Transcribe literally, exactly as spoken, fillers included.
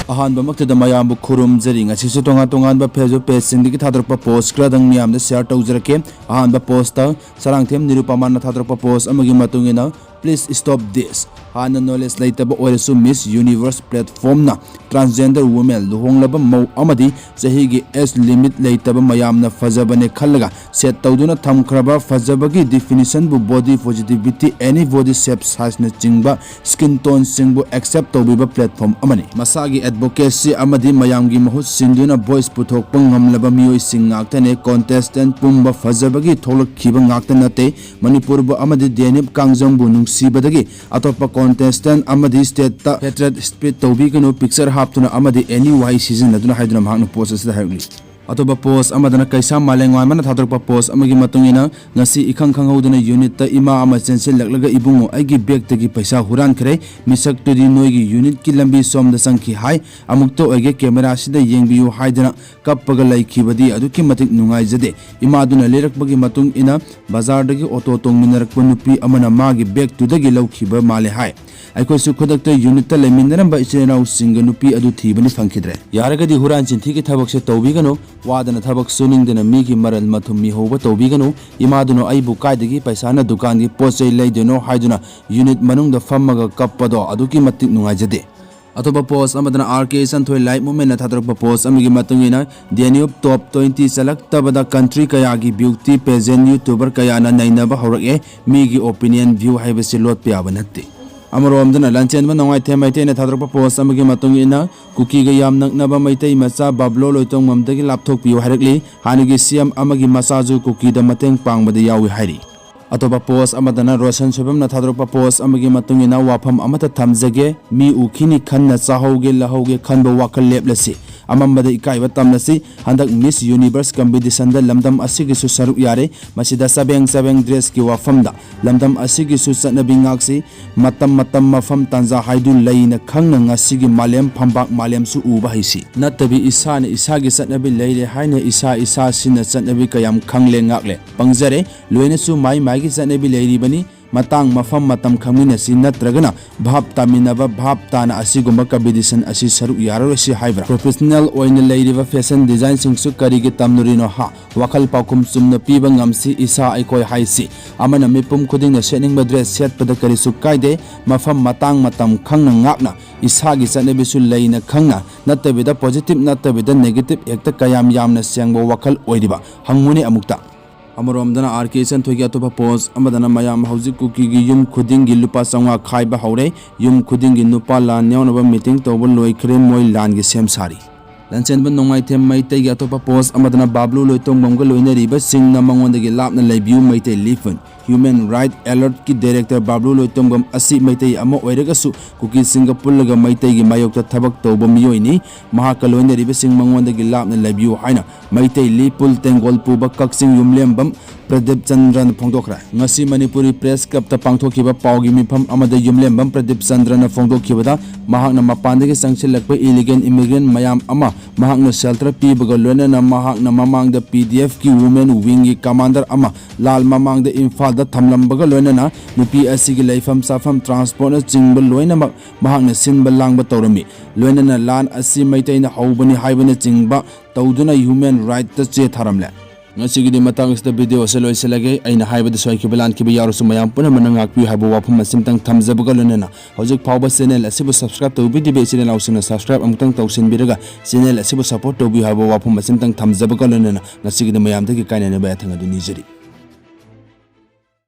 ꯑꯍꯥꯟꯕꯃꯛꯇꯗ ꯃꯌꯥꯝꯕꯨ ꯈꯨꯔꯨꯝꯖꯔꯤ꯫ ꯉꯁꯤꯁꯨ ꯇꯣꯉꯥꯟ ꯇꯣꯉꯥꯟꯕ Facebook pageꯁꯤꯡꯗꯒꯤ ꯊꯥꯗꯣꯔꯛꯄ post ꯈꯔꯗꯪ ꯃꯤꯌꯥꯝꯗ share ꯇꯧꯖꯔꯛꯀꯦ꯫ ꯑꯍꯥꯟꯕ postꯇ ꯁꯔꯥꯡꯊꯦꯝ ꯅꯤꯔꯨꯄꯃꯥꯅ ꯊꯥꯗꯣꯔꯛꯄ post ꯑꯃꯒꯤ ꯃꯇꯨꯡ ꯏꯟꯅ, "Please stop this." ꯍꯥꯟꯅ knowledge ꯂꯩꯇꯕ ꯑꯣꯏꯔꯁꯨ Miss Universe platformꯅ transgender women, ꯂꯨꯍꯣꯡꯂꯕ ꯃꯧ ꯑꯃꯗꯤ ꯆꯍꯤꯒꯤ age limit ꯂꯩꯇꯕ ꯃꯌꯥꯝꯅ ꯐꯖꯕꯅꯦ ꯈꯜꯂꯒ set ꯇꯧꯗꯨꯅ ꯊꯝꯈ꯭ꯔꯕ ꯐꯖꯕꯒꯤ definitionꯕꯨ body positivity, any body shape sizeꯅꯆꯤꯡꯕ skin toneꯁꯤꯡꯕꯨ accept ꯇꯧꯕꯤꯕ platform ꯑꯃꯅꯤ꯫ ꯃꯁꯥꯒꯤ advocacy ꯑꯃꯗꯤ ꯃꯌꯥꯝꯒꯤ ꯃꯍꯨꯠ ꯁꯤꯟꯗꯨꯅ voice ꯄꯨꯊꯣꯛꯄ ꯉꯝꯂꯕ ꯃꯤꯑꯣꯏꯁꯤꯡ ꯉꯥꯛꯇꯅꯦ꯫ Contestant ꯄꯨꯝꯕ ꯐꯖꯕꯒꯤ ꯊꯣꯛꯂꯛꯈꯤꯕ ꯉꯥꯛꯇ ꯅꯠꯇꯦ꯫ ꯃꯅꯤꯄꯨꯔꯕꯨ ꯑꯃꯗꯤ ꯗꯦꯅꯤꯞ ꯀꯥꯡꯖꯝꯕꯨ ꯅꯨꯡꯁꯤꯕꯗꯒꯤ ꯑꯇꯣꯞꯄ contestant ꯑꯃꯗꯤ stateꯇ hatred spread ꯇꯧꯕꯤꯒꯅꯨ, picture ꯍꯥꯞꯇꯨꯅ ꯑꯃꯗꯤ any ꯋꯥꯍꯩ ꯁꯤꯖꯤꯟꯅꯗꯨꯅ ꯍꯥꯏꯗꯨꯅ ꯃꯍꯥꯛꯅ post ꯑꯁꯤꯗ ꯍꯥꯏꯔꯛꯂꯤ꯫ ꯑꯇꯣꯞꯄ post ꯑꯃꯗꯅ ꯀꯩꯁꯥꯝ ꯃꯥꯂꯦꯝꯉꯥꯟꯕꯅ ꯊꯥꯗꯣꯔꯛꯄ post ꯑꯃꯒꯤ ꯃꯇꯨꯡ ꯏꯟꯅ, "ꯉꯁꯤ ꯏꯈꯪ ꯈꯪꯍꯧꯗꯅ unitꯇ ꯏꯃꯥ ꯑꯃ ꯆꯦꯟꯁꯤꯜꯂꯛꯂꯒ, 'ꯏꯕꯨꯡꯉꯣ, ꯑꯩꯒꯤ bagꯇꯒꯤ ꯄꯩꯁꯥ ꯍꯨꯔꯥꯟꯈ꯭ꯔꯦ, ꯃꯤꯁꯛꯇꯨꯗꯤ ꯅꯣꯏꯒꯤ unitꯀꯤ ꯂꯝꯕꯤ ꯁꯣꯝꯗ ꯆꯪꯈꯤ' ꯍꯥꯏ, ꯑꯃꯨꯛꯇ ꯑꯣꯏꯒꯦ cameraꯁꯤꯗ ꯌꯦꯡꯕꯤꯌꯨ" ꯍꯥꯏꯗꯅ ꯀꯞꯄꯒ ꯂꯩꯈꯤꯕꯗꯤ ꯑꯗꯨꯛꯀꯤ ꯃꯇꯤꯛ ꯅꯨꯡꯉꯥꯏꯖꯗꯦ꯫ ꯏꯃꯥꯗꯨꯅ ꯂꯤꯔꯛꯄꯒꯤ ꯃꯇꯨꯡ ꯏꯟꯅ, ꯕꯖꯥꯔꯗꯒꯤ auto ꯇꯣꯡꯃꯤꯟꯅꯔꯛꯄ ꯅꯨꯄꯤ ꯑꯃꯅ ꯃꯥꯒꯤ bagꯇꯨꯗꯒꯤ ꯂꯧꯈꯤꯕ ꯃꯥꯜꯂꯦ ꯍꯥꯏ꯫ ꯑꯩꯈꯣꯏꯁꯨ ꯈꯨꯗꯛꯇ unitꯇ ꯂꯩꯃꯤꯟꯅꯔꯝꯕ ꯏꯆꯤꯜ ꯏꯅꯥꯎꯁꯤꯡꯒ ꯅꯨꯄꯤ ꯑꯗꯨ ꯊꯤꯕꯅꯤ, ꯐꯪꯈꯤꯗ꯭ꯔꯦ꯫ ꯌꯥꯔꯒꯗꯤ ꯍꯨꯔꯥꯟ ꯆꯤꯟꯊꯤꯒꯤ ꯊꯕꯛꯁꯦ ꯇꯧꯕꯤꯒꯅꯨ꯫ ꯋꯥꯗꯅ ꯊꯕꯛ ꯁꯨꯅꯤꯡꯗꯅ ꯃꯤꯒꯤ ꯃꯔꯜ ꯃꯊꯨꯝ ꯃꯤꯍꯧꯕ ꯇꯧꯕꯤꯒꯅꯨ꯫ ꯏꯃꯥꯗꯨꯅ ꯑꯩꯕꯨ ꯀꯥꯏꯗꯒꯤ ꯄꯩꯁꯥꯅ ꯗꯨꯀꯥꯟꯒꯤ ꯄꯣꯠ ꯆꯩ ꯂꯩꯗꯣꯏꯅꯣ ꯍꯥꯏꯗꯨꯅ unit ꯃꯅꯨꯡꯗ ꯐꯝꯃꯒ ꯀꯞꯄꯗꯣ ꯑꯗꯨꯛꯀꯤ ꯃꯇꯤꯛ ꯅꯨꯡꯉꯥꯏꯖꯗꯦ꯫ ꯑꯇꯣꯞꯄ post ꯑꯃꯗꯅ, R K ꯏꯆꯟꯊꯣꯏ Live Movementꯅ ꯊꯥꯗꯣꯔꯛꯄ post ꯑꯃꯒꯤ ꯃꯇꯨꯡ ꯏꯟꯅ, Danube top twenty ꯆꯠꯂꯛꯇꯕꯗ country ꯀꯌꯥꯒꯤ beauty pageant YouTuber ꯀꯌꯥꯅ ꯅꯩꯅꯕ ꯍꯧꯔꯛꯑꯦ꯫ ꯃꯤꯒꯤ opinion, view ꯍꯥꯏꯕꯁꯤ ꯂꯣꯠꯄ ꯌꯥꯕ ꯅꯠꯇꯦ꯫ ꯑꯃꯔꯣꯝꯗꯅ, ꯂꯥꯟꯆꯦꯟꯕ ꯅꯣꯡꯃꯥꯏꯊꯦꯝ ꯃꯩꯇꯩꯅ ꯊꯥꯗꯣꯔꯛꯄ post ꯑꯃꯒꯤ ꯃꯇꯨꯡ ꯏꯟꯅ, ꯀꯨꯀꯤꯒ ꯌꯥꯝ ꯅꯛꯅꯕ ꯃꯩꯇꯩ ꯃꯆꯥ ꯕꯥꯕ꯭ꯂꯣ ꯂꯣꯏꯇꯣꯡꯕꯝꯗꯒꯤ ꯂꯥꯞꯊꯣꯛꯄꯤꯌꯨ ꯍꯥꯏꯔꯛꯂꯤ꯫ ꯍꯥꯟꯅꯒꯤ C M ꯑꯃꯒꯤ ꯃꯆꯥꯁꯨ ꯀꯨꯀꯤꯗ ꯃꯇꯦꯡ ꯄꯥꯡꯕꯗ ꯌꯥꯎꯏ ꯍꯥꯏꯔꯤ꯫ ꯑꯇꯣꯞꯄ post ꯑꯃꯗꯅ, ꯔꯣꯁꯟ ꯁꯣꯏꯕꯝꯅ ꯊꯥꯗꯣꯔꯛꯄ post ꯑꯃꯒꯤ ꯃꯇꯨꯡ ꯏꯟꯅ, "ꯋꯥꯐꯝ ꯑꯃꯠꯇ ꯊꯝꯖꯒꯦ, ꯃꯤ ꯎꯈꯤꯅꯤ ꯈꯟꯅ ꯆꯥꯍꯧꯒꯦ ꯂꯧꯍꯧꯒꯦ ꯈꯟꯕ ꯋꯥꯈꯜ ꯂꯦꯞꯂꯁꯤ, ꯑꯃꯝꯕꯗ ꯏꯀꯥꯏꯕ ꯇꯝꯂꯁꯤ꯫ ꯍꯟꯗꯛ Miss Universe competitionꯗ ꯂꯝꯗꯝ ꯑꯁꯤꯒꯤꯁꯨ ꯁꯔꯨꯛ ꯌꯥꯔꯦ꯫ ꯃꯁꯤꯗ ꯆꯕꯦꯡ ꯆꯕꯦꯡ dressꯀꯤ ꯋꯥꯐꯝꯗ ꯂꯝꯗꯝ ꯑꯁꯤꯒꯤꯁꯨ ꯆꯠꯅꯕꯤ ꯉꯥꯛꯁꯤ꯫ ꯃꯇꯝ, ꯃꯇꯝ, ꯃꯐꯝ, ꯇꯥꯟꯖꯥ ꯍꯥꯏꯗꯨ ꯂꯩꯅ ꯈꯪꯅ ꯉꯁꯤꯒꯤ ꯃꯥꯂꯦꯝ ꯐꯝꯕꯥꯛ ꯃꯥꯂꯦꯝꯁꯨ ꯎꯕ ꯍꯩꯁꯤ꯫ ꯅꯠꯇꯕꯤ ꯏꯁꯥꯅ ꯏꯁꯥꯒꯤ ꯆꯠꯅꯕꯤ ꯂꯩꯔꯦ ꯍꯥꯏꯅ ꯏꯁꯥ ꯏꯁꯥ ꯁꯤꯟꯅ ꯆꯠꯅꯕꯤ ꯀꯌꯥꯝ ꯈꯪꯂꯦ ꯉꯥꯛꯂꯦ꯫ ꯄꯪꯖꯔꯦ꯫ ꯂꯣꯏꯅꯁꯨ ꯃꯥꯏ ꯃꯥꯏꯒꯤ ꯆꯠꯅꯕꯤ ꯂꯩꯔꯤꯕꯅꯤ꯫ ꯃꯇꯥꯡ, ꯃꯐꯝ, ꯃꯇꯝ ꯈꯪꯃꯤꯟꯅꯁꯤ, ꯅꯠꯇ꯭ꯔꯒꯅ ꯚꯥꯞ ꯇꯥꯃꯤꯟꯅꯕ, ꯚꯥꯞ ꯇꯥꯅ ꯑꯁꯤꯒꯨꯝꯕ ꯀꯝꯄꯤꯇꯤꯁꯟ ꯑꯁꯤ ꯁꯔꯨꯛ ꯌꯥꯔꯔꯣꯏꯁꯤ ꯍꯥꯏꯕ꯭ꯔꯥ? ꯄ꯭ꯔꯣꯐꯦꯁꯅꯦꯜ ꯑꯣꯏꯅ ꯂꯩꯔꯤꯕ ꯐꯦꯁꯟ ꯗꯤꯖꯥꯏꯟꯁꯤꯡꯁꯨ ꯀꯔꯤꯒꯤ ꯇꯝꯂꯨꯔꯤꯅꯣ ꯍꯥ? ꯋꯥꯈꯜ ꯄꯥꯎꯈꯨꯝ ꯆꯨꯝꯅ ꯄꯤꯕ ꯉꯝꯁꯤ, ꯏꯁꯥ ꯑꯩꯈꯣꯏ ꯍꯥꯏꯁꯤ꯫ ꯑꯃꯅ ꯃꯤꯄꯨꯝ ꯈꯨꯗꯤꯡꯅ ꯁꯦꯠꯅꯤꯡꯕ ꯗ꯭ꯔꯦꯁ ꯁꯦꯠꯄꯗ ꯀꯔꯤꯁꯨ ꯀꯥꯏꯗꯦ, ꯃꯐꯝ, ꯃꯇꯥꯡ, ꯃꯇꯝ ꯈꯪꯅ ꯉꯥꯛꯅ ꯏꯁꯥꯒꯤ ꯆꯠꯅꯕꯤꯁꯨ ꯂꯩꯅ ꯈꯪꯅ, ꯅꯠꯇꯕꯤꯗ ꯄꯣꯖꯤꯇꯤꯚ ꯅꯠꯇꯕꯤꯗ ꯅꯦꯒꯦꯇꯤꯚ ꯍꯦꯛꯇ ꯀꯌꯥꯝ ꯌꯥꯝꯅ ꯁꯦꯡꯕ ꯋꯥꯈꯜ ꯑꯣꯏꯔꯤꯕ? ꯍꯪꯉꯨꯅꯦ ꯑꯃꯨꯛꯇ꯫ ꯑꯃꯔꯣꯝꯗꯅ ꯑꯥꯔ ꯀꯦ ꯏꯆꯟꯊꯣꯏꯒꯤ ꯑꯇꯣꯞꯄ ꯄꯣꯁ ꯑꯃꯗꯅ ꯃꯌꯥꯝ ꯍꯧꯖꯤꯛ ꯀꯨꯀꯤꯒꯤ ꯌꯨꯝ ꯈꯨꯗꯤꯡꯒꯤ ꯂꯨꯄꯥ ꯆꯥꯝꯃꯉꯥ ꯈꯥꯏꯕ ꯍꯧꯔꯦ, ꯌꯨꯝ ꯈꯨꯗꯤꯡꯒꯤ ꯅꯨꯄꯥ ꯂꯥꯟ ꯌꯥꯎꯅꯕ ꯃꯤꯇꯤꯡ ꯇꯧꯕ ꯂꯣꯏꯈ꯭ꯔꯦ, ꯃꯣꯏ ꯂꯥꯟꯒꯤ ꯁꯦꯝ ꯁꯥꯔꯤ꯫ ꯂꯟꯆꯦꯟꯕ ꯅꯣꯡꯃꯥꯏꯊꯦꯝ ꯃꯩꯇꯩꯒꯤ ꯑꯇꯣꯞꯄ ꯄꯣꯁ ꯑꯃꯗꯅ ꯕꯥꯕ꯭ꯂꯨ ꯂꯣꯏꯇꯣꯡꯕꯝꯒ ꯂꯣꯏꯅꯔꯤꯕꯁꯤꯡꯅ ꯃꯉꯣꯟꯗꯒꯤ ꯂꯥꯞꯅ ꯂꯩꯕꯤꯌꯨ, ꯃꯩꯇꯩ ꯂꯤꯐꯨꯟ꯫ ꯍ꯭ꯌꯨꯃꯦꯟ ꯔꯥꯏꯠ ꯑꯦꯂꯔꯠꯀꯤ ꯗꯥꯏꯔꯦꯛꯇꯔ ꯕꯥꯕ꯭ꯂꯨ ꯂꯣꯏꯇꯣꯡꯕꯝ ꯑꯁꯤ ꯃꯩꯇꯩ ꯑꯃ ꯑꯣꯏꯔꯒꯁꯨ ꯀꯨꯀꯤꯁꯤꯡꯒ ꯄꯨꯜꯂꯒ ꯃꯩꯇꯩꯒꯤ ꯃꯥꯌꯣꯛꯇ ꯊꯕꯛ ꯇꯧꯕ ꯃꯤꯑꯣꯏꯅꯤ꯫ ꯃꯍꯥꯛꯀ ꯂꯣꯏꯅꯔꯤꯕꯁꯤꯡ ꯃꯉꯣꯟꯗꯒꯤ ꯂꯥꯞꯅ ꯂꯩꯕꯤꯌꯨ ꯍꯥꯏꯅ ꯃꯩꯇꯩ ꯂꯤꯄꯨꯜ ꯇꯦꯡꯒꯣꯜ ꯄꯨꯕ ꯀꯛꯆꯤꯡ ꯌꯨꯝꯂꯦꯝꯕꯝ ꯄ꯭ꯔꯗꯤꯞ ꯆꯟꯗ꯭ꯔꯅ ꯐꯣꯡꯗꯣꯛꯈ꯭ꯔꯦ꯫ ꯉꯁꯤ ꯃꯅꯤꯄꯨꯔꯤ ꯄ꯭ꯔꯦꯁ ꯀ꯭ꯂꯕꯇ ꯄꯥꯡꯊꯣꯛꯈꯤꯕ ꯄꯥꯎꯒꯤ ꯃꯤꯐꯝ ꯑꯃꯗ ꯌꯨꯝꯂꯦꯝꯕꯝ ꯄ꯭ꯔꯗꯤꯞ ꯆꯟꯗ꯭ꯔꯅ ꯐꯣꯡꯗꯣꯛꯈꯤꯕꯗ, ꯃꯍꯥꯛꯅ ꯃꯄꯥꯟꯗꯒꯤ ꯆꯪꯁꯤꯜꯂꯛꯄ ꯏꯂꯤꯒꯦꯟ ꯏꯃꯤꯒ꯭ꯔꯦꯟ ꯃꯌꯥꯝ ꯑꯃ ꯃꯍꯥꯛꯅ ꯁꯦꯜꯇꯔ ꯄꯤꯕꯒ ꯂꯣꯏꯅꯅ ꯃꯍꯥꯛꯅ ꯃꯃꯥꯡꯗ ꯄꯤ ꯗꯤ ꯑꯦꯐꯀꯤ ꯋꯨꯃꯦꯟ ꯋꯤꯡꯒꯤ ꯀꯃꯥꯟꯗꯔ ꯑꯃ ꯂꯥꯜ ꯃꯃꯥꯡꯗ ꯏꯝꯐꯥꯜꯗ ꯊꯝꯂꯝꯕꯒ ꯂꯣꯏꯅꯅ ꯅꯨꯄꯤ ꯑꯁꯤꯒꯤ ꯂꯩꯐꯝ ꯆꯥꯐꯝ, ꯇ꯭ꯔꯥꯟꯁꯄꯣꯔꯠꯅꯆꯤꯡꯕ ꯂꯣꯏꯅꯃꯛ ꯃꯍꯥꯛꯅ ꯁꯤꯟꯕ ꯂꯥꯡꯕ ꯇꯧꯔꯝꯃꯤ꯫ ꯂꯣꯏꯅꯅ ꯂꯥꯟ ꯑꯁꯤ ꯃꯩꯇꯩꯅ ꯍꯧꯕꯅꯤ ꯍꯥꯏꯕꯅꯆꯤꯡꯕ ꯇꯧꯗꯨꯅ ꯍ꯭ꯌꯨꯃꯦꯟ ꯔꯥꯏꯠꯇ ꯆꯦ ꯊꯥꯔꯝꯂꯦ꯫ ꯉꯁꯤꯒꯤꯗꯤ ꯃꯇꯥꯡ ꯑꯁꯤꯗ ꯚꯤꯗꯤꯑꯣ ꯑꯁꯤ ꯂꯣꯏꯁꯤꯜꯂꯒꯦ꯫ ꯑꯩꯅ ꯍꯥꯏꯕꯗ ꯁꯣꯏꯈꯤꯕ ꯂꯥꯟꯈꯤꯕ ꯌꯥꯎꯔꯁꯨ ꯃꯌꯥꯝ ꯄꯨꯝꯅꯃꯛꯅ ꯉꯥꯛꯄꯤꯌꯨ ꯍꯥꯏꯕ ꯋꯥꯐꯝ ꯑꯁꯤꯝꯇꯪ ꯊꯝꯖꯕꯒ ꯂꯣꯏꯅꯅ ꯍꯧꯖꯤꯛ ꯐꯥꯎꯕ ꯆꯦꯅꯦꯜ ꯑꯁꯤꯕꯨ ꯁꯕꯁꯀ꯭ꯔꯥꯏꯕ ꯇꯧꯕꯤꯗ꯭ꯔꯤꯕ ꯏꯆꯤꯜ ꯏꯅꯥꯎꯁꯤꯡꯅ ꯁꯕꯁꯀ꯭ꯔꯥꯏꯕ ꯑꯃꯨꯛꯇꯪ ꯇꯧꯁꯤꯟꯕꯤꯔꯒ ꯆꯦꯅꯦꯜ ꯑꯁꯤꯕꯨ ꯁꯄꯣꯔꯠ ꯇꯧꯕꯤꯌꯨ ꯍꯥꯏꯕ ꯋꯥꯐꯝ ꯑꯁꯤꯝꯇꯪ ꯊꯝꯖꯕꯒ ꯂꯣꯏꯅꯅ ꯉꯁꯤꯒꯤꯗꯤ ꯃꯌꯥꯝꯗꯒꯤ ꯀꯥꯏꯅꯅꯕ ꯌꯥꯊꯪ ꯑꯗꯨ ꯅꯤꯖꯔꯤ꯫